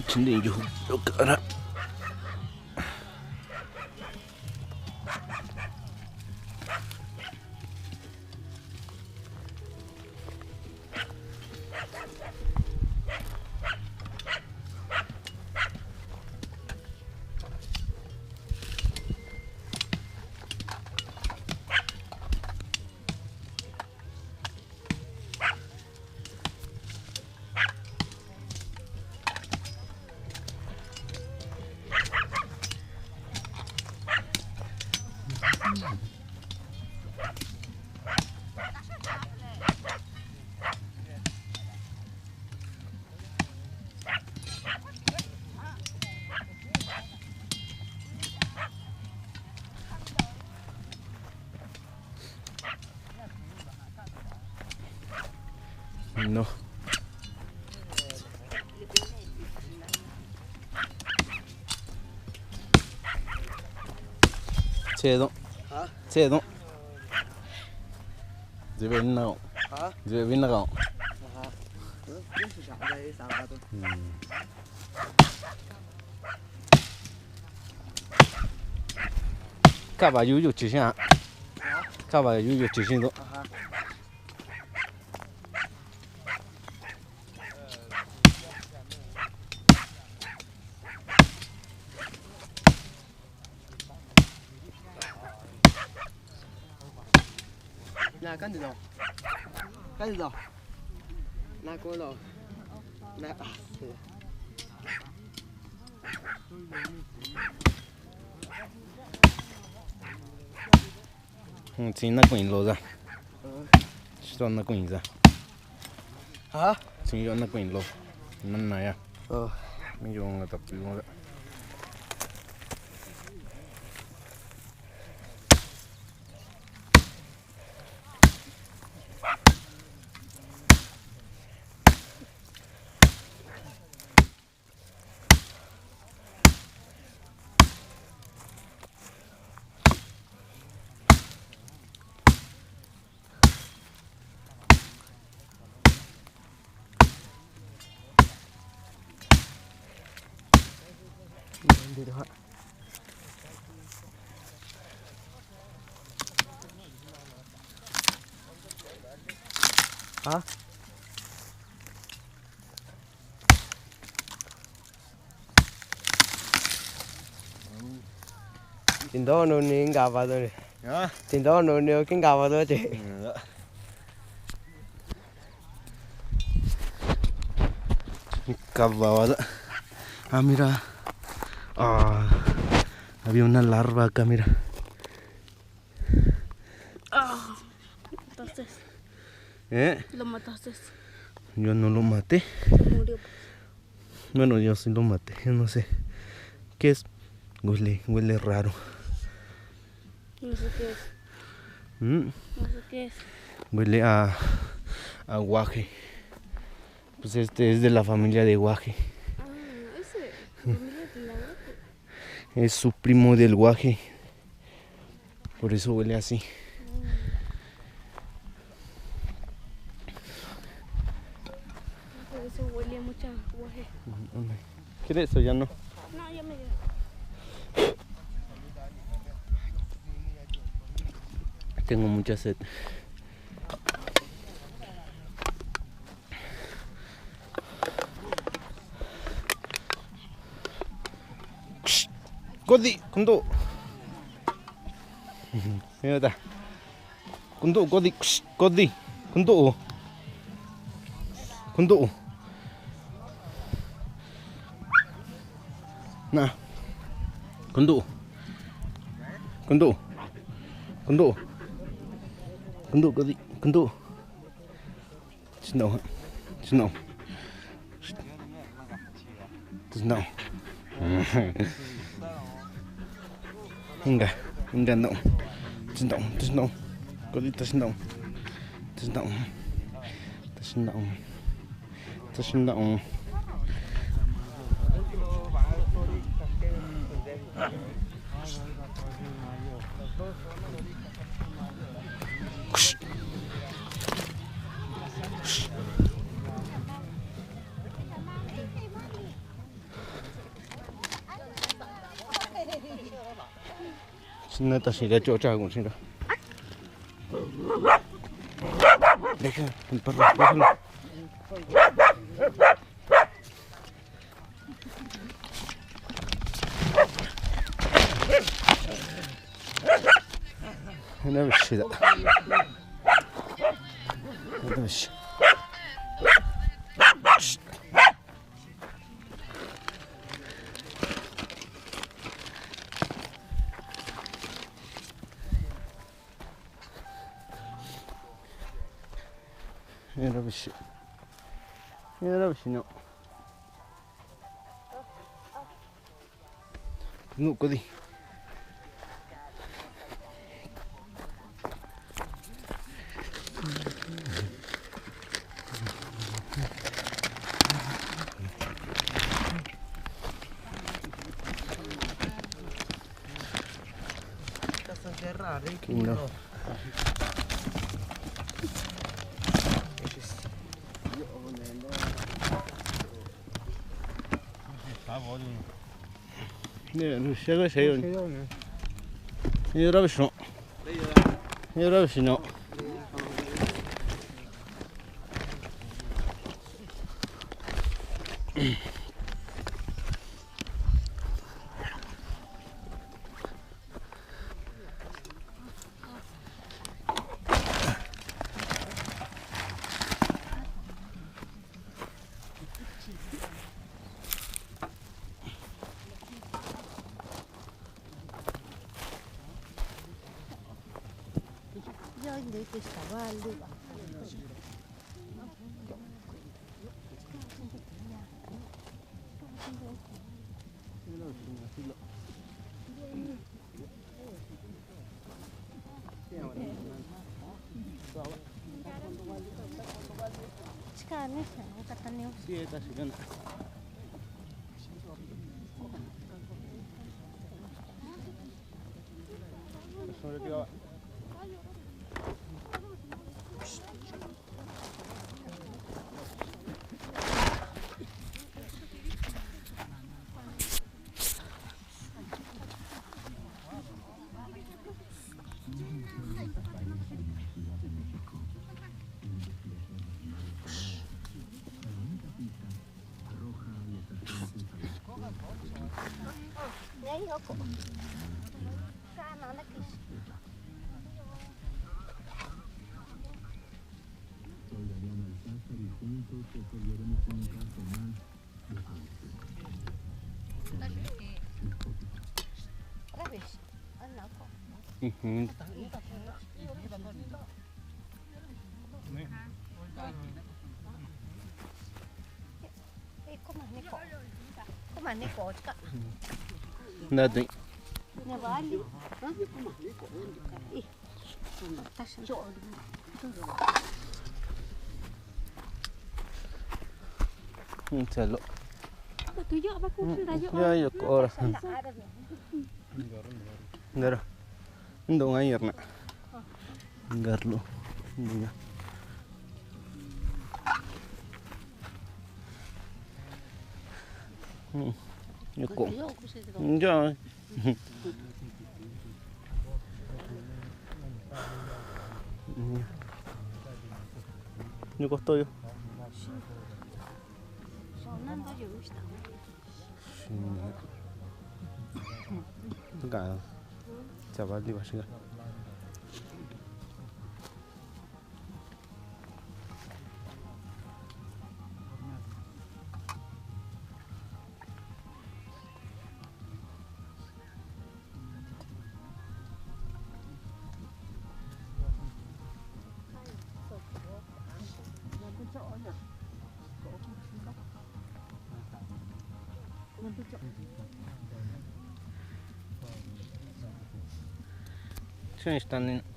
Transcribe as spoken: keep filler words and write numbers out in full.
Chinti'i yuju kara. No. Chedo. ¿Ah? Chedo. Debe no. ¿Ah? Debe no. Ajá. ¿Qué se llama esa vaca? Mm. Kava yuyu chi xia. Kava yuyu chi xi do. Na kan do. Kan do. Na ko lo. Na. Hum, sin na kuin lo za. Sito na kuin za. Ha? Sin yo na kuin lo. Nan na ya. Oh. Mi yo nga tapi lo. Ha? Tinto nuni kava tu ni. Ha? Tinto nuni kava tu chi. Kava va ta. Ah, mira. Ah, había una larva acá, mira. Ah, entonces. ¿Eh? Lo mataste. Yo no lo maté. Murió. Bueno, yo sí lo maté, yo no sé. ¿Qué es? Huele, huele raro. No sé qué es. ¿Mm? No sé qué es. Huele a, a guaje. Pues este es de la familia de guaje. Ah, ese. Familia de la guaje. Es su primo del guaje. Por eso huele así. Por eso huele mucho a guaje. ¿Quieres o ya no? No, ya me dio. Tengo mucha sed. Kodi, kuntu. Mira ta. Kuntu, kodi, kodi. Kuntu. Kuntu. Na. Kuntu. Kuntu. Kuntu. Kuntu, kodi, kuntu. Snow. Snow. Snow. Inka, inka no. Snow, snow. Kodi ta snow. Snow. Ta snow. Ta snow. Na taxira chocha kun xira. Deja el perro, déjalo. Mira, vecina. Mira, vecina. Mira, vecina. Mira, vecina. Nu'u koo di. Kinda. Ni, ni, xia ka xia yo. Ni ra bixi no. Ni ra bixi no. Nta tui. Chalo. Ya, yo, ahora. Ndara. Ndo ngai yarna. Ngarlo. Nduya. Yuko. Ya. Yuko toyo. Venga, chaval, digo, así. Chun estanin.